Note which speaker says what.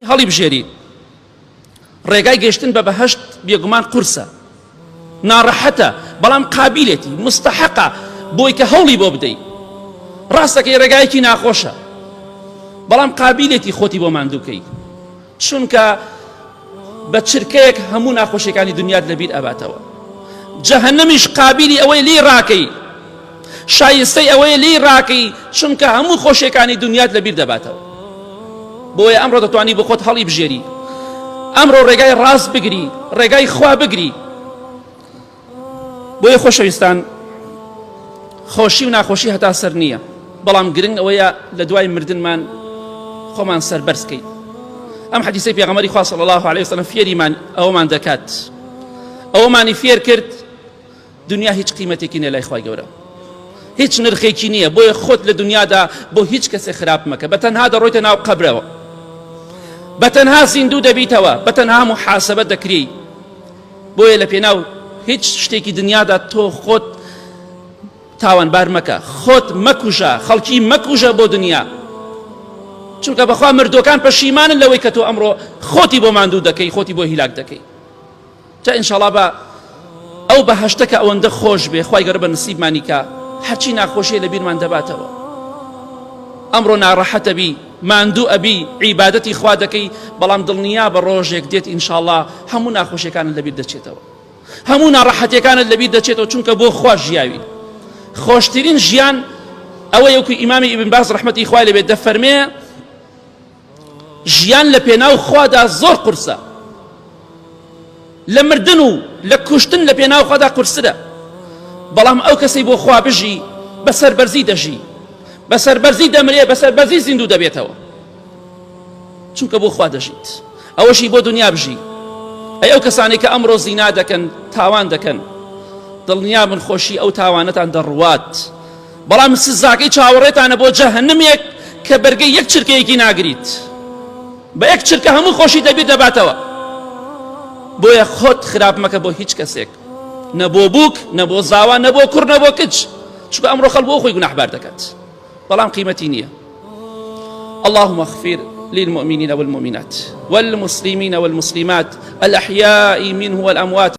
Speaker 1: هەڵیبژێری. ڕێگای گەشتن بە بەهەشت بێگومان قورسە، ناڕەحەتە، بەڵام قابیلێتی، مستەحەقە بۆی کە هەوڵی بۆ بدەی. ڕاستەکەی ڕێگایەکی ناخۆشە، بەڵام قابیلێتی خۆتی بۆ ماندووکەی، چونکە بە چرکەیەک هەموو ناخۆشیەکانی دنیات لەبیر ئەباتەوە. جەهەنەمیش قابیلی ئەوەی لێی ڕاکەی، شایستەی ئەوەیە لێی ڕاکەی چونکە هەموو خۆشیەکانی دنیات لەبیر دەباتەوە. بۆیە ئەمڕۆ دەتوانی بۆ خۆت هەڵی بژێری، ئەمڕۆ ڕێگای ڕاست بگری، ڕێگای خوا بگری. بۆیە خۆشەویستان خۆشی و ناخۆشی هەتا سەر نییە، بەڵام گرنگ ئەوەیە لە دوای مردنمان خۆمان سەربەرز کەین. ئەم حەدیسەی پێغەمبەری خوا صلی الله علیه وسلم فێریمان ئەوەمان دەکات، ئەوەمانی فێر کرد دنیا هیچ قیمەتێکی نیە لای خوای گەورە، هیچ نرخێکی نییە. بۆیە خۆت لە دنیادا بۆ هیچ کەسێک خراپ مەکە. بە تەنها دەڕۆیتە ناو قەبرەوە، بە تەنها زیندوو دەبیتەوە، بە تەنها محاسبە دەکرێی. بۆیە لە پێناو هیچ شتێکی دنیادا تۆ خۆت تاوانبار مەکە، خۆت مەکوژە، خەڵکی مەکوژە بۆ دنیا، چونکە بەخوا مردوەکان پەشیمانن لەوەی کە تۆ ئەمڕۆ خۆتی بۆ ماندوو دەکەی، خۆتی بۆ هیلاک دەکەی. جا ئینشاڵا بە ئەو بەهەشتە کە ئەوەندە خۆش بێ خوای گەورە بە نسیبمانی کا هەرچی ناخۆشیە لە بیرمان دەباتەوە. ئەمڕۆ ناڕەحەتە بی، ماندوو ئەبی، عیبادەتی خوا دەکەی، بەڵام دڵنیا بە ڕۆژێک دێت ئینشاڵا هەموو ناخۆشیەکانت لەبیر دەچێتەوە، هەموو ناڕەحەتیەکانت لەبیر دەچێتەوە، چونکە بۆ خوا ژیاوی. خۆشترین ژیان ئەوەیە وەکو ئیمامی ئیبن باز ڕەحمەتی خوای لێبێت دەفەرمێ ژیان لە پێناو خوادا زۆر قورسە، لە مردن و لە کوشتن لە پێناو خوادا قورسترە، بەڵام ئەو کەسەی بۆ خوا بژی بە سەربەرزی دەژی، بە سەربەرزی دەمرێ، بە سەربەرزی زیندوو دەبێتەوە، چونکە بۆ خوا دەژیت. ئەوەشی بۆ دنیا بژی، ئەی ئەو کەسانەی کە ئەمڕۆ زینا دەکەن، تاوان دەکەن، دڵنیا بن خۆشی ئەو تاوانەتان دەڕوات. بەڵام سزاکەی چاوەڕێتانە بۆ جەهەنمێک کە بەرگەی یەک چرکەیەکی ناگریت، بە یەک چرکە هەموو خۆشی دەبیر دەباتەوە. بۆیە خۆت خراپ مەکە بۆ هیچ کەسێک، نە بۆ بووک، نە بۆ زاوا، نە بۆ کوڕ، نە بۆ کچ، چونکە ئەمڕۆ خەڵک بۆ خۆی گوناحبار دەکات، بەڵام قیمەتی نییە. اللهم اغفر للمؤمنين والمؤمنات والمسلمين والمسلمات الأحياء منه والأموات.